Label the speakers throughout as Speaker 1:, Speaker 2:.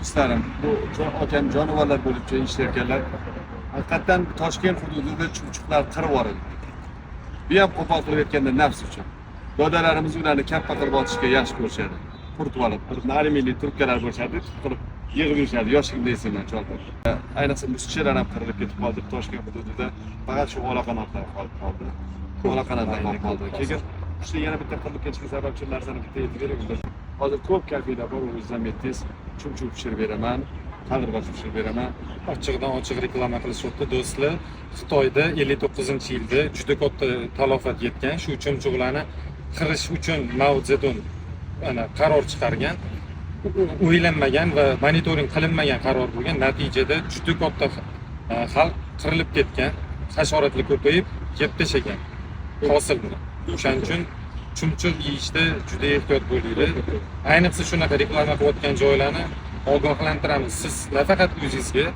Speaker 1: Do'stlarim, bu akam jonivorlar bo'licha ishlayotganlar. Haqiqatdan Toshkent hududida chumchuqlar qirib yuborildi. Bu ham qo'pol qilib aytganda nafs uchun. Dodalarimiz ularni kappa qilib otishga yaxshi ko'rishadi. Quritib olib, bir alyuminli trubkalar bo'lishadi, qilib yig'ib yurishadi. Yoshligimda eslayman, cholqin. Ayniqsa musichalar ham qirilib ketib qoldi Toshkent hududida. Faqat shu olaqanotlar qolib qoldi. Olaqanotlar qolib qoldi. Keyin qushni yana bitta qirilib ketishiga sababchi narsani bitta aytib beray. Hozir ko'p kafelar bor, o'zingiz ham aytdingiz. Chumchuq pishirib beraman, qaldirg'och pishirib beraman.
Speaker 2: Ochiqdan ochiq reklama qilishyapti, do'stlar. Xitoyda 59-yilda juda katta talofat yetgan. Shu chumchuqlarni qirish uchun Mao Zedun ana qaror chiqargan. O'ylanmagan va monitoring qilinmagan qaror bo'lgan. Natijada juda katta xalq qirilib ketgan, hasharotlar ko'payib, yeb tashlagan hosilni. O'shaning uchun chumchuq yeyishda juda ehtiyot bo'linglar. Ayniqsa shunaqa reklama qilayotgan joylarni ogohlantiramiz. Siz nafaqat o'zingizga,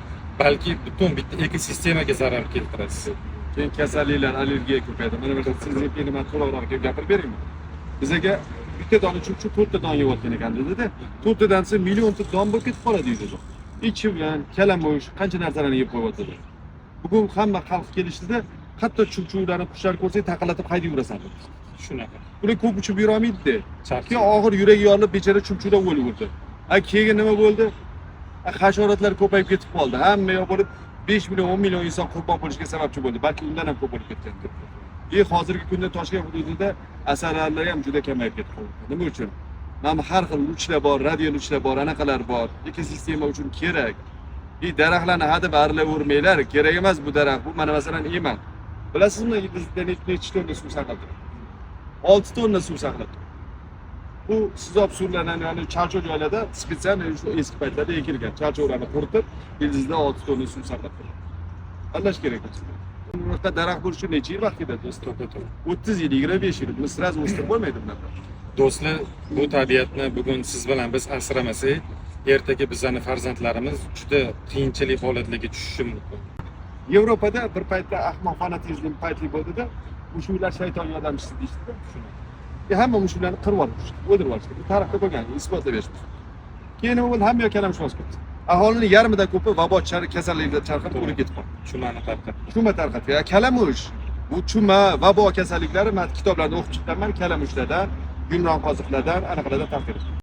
Speaker 2: balki butun bitta ekosistemaga zarar keltirasiz.
Speaker 1: Keyin kasalliklar, allergiya ko'paydi. Mana bu Sizinpini man to'liqroq kelib gapirib beraymi? Bizaga bitta dona chumchuq to'rtta don yeyotgan ekan dedida. To'rttadan desa millionta don bo'lib ketib qoladi uyda. Ichivgan, kalamush, qancha narsalarni yeb qo'yyapti. Bugun hamma xalq kelishdida, hatto chumchuqlarni, qushlar ko'rsak, taqillatib haydab yurasan.
Speaker 2: Shunaqa.
Speaker 1: Ular ko'p uchib yurolmaydida.
Speaker 2: Charchaydi.
Speaker 1: Keyin og'ir yuragi yorilib, bechora chumchuqlar o'lib o'ldi. A keyin nima bo'ldi? Hasharotlar ko'payib ketib qoldi. Hamma yoq bo'lib 5 million, 10 million inson qurbon bo'lishiga sababchi bo'ldi. Balki undan ham ko'p bo'lib ketgandir. И hozirgi kunda Toshkent hududida asalarilar ham juda kamayib ketib qoldi. Nima uchun? Mana har xil луч lar bor, radio луч lar bor, anaqalar bor. Ekosistema uchun kerak. И daraxtlarni hadeb arilavermanglar. Kerak emas bu daraxt. Bu mana masalan eman. Bilasizmi, bizda necha tonna suv saqlab turadi? 6 tonna suv saqlab turadi. Bu sizob suvlarni, ya'ni charchoq joylarda специально shu eski paytlarda ekilgan. Charchoqlarni quritib, ildizda 6 tonna suv saqlab turadi. Tanlash kerak. Bunaqa daraxt bo'lishi uchun necha yil vaqt ketadi, do'stlar?
Speaker 2: To'ppa-to'g'ri.
Speaker 1: 30 yil, 25 yil. Buni сразу o'stirib bo'lmaydi bunaqa.
Speaker 2: Do'stlar, bu tabiatni bugun siz bilan biz asramasak, ertaga bizani farzandlarimiz juda qiyinchilik holatlarga tushishi mumkin.
Speaker 1: Yevropada bir paytda ahmoq fanatizm paytli bo'ldida, mushuklar shayton yordamchisi deyishdida. Hamma mushuklarni qirib yuborishdi, o'ldirib yuborishdi. Bu tarixda bo'lgan, isbotlab berishdi. Keyin nima bo'ldi? Hamma yoq kalamush bosib ketdi. Aholining yarmidan ko'pi vabo kasalligida charxab o'lib ketib qoldi.
Speaker 2: Chumani tarqatdi.
Speaker 1: Chuma tarqatdi. Ya kalamush, bu chuma, vabo kasalliklari man kitoblarda o'qib chiqqanman, kalamushlardan, yumron qoziqlardan, anaqalardan tarqaladi.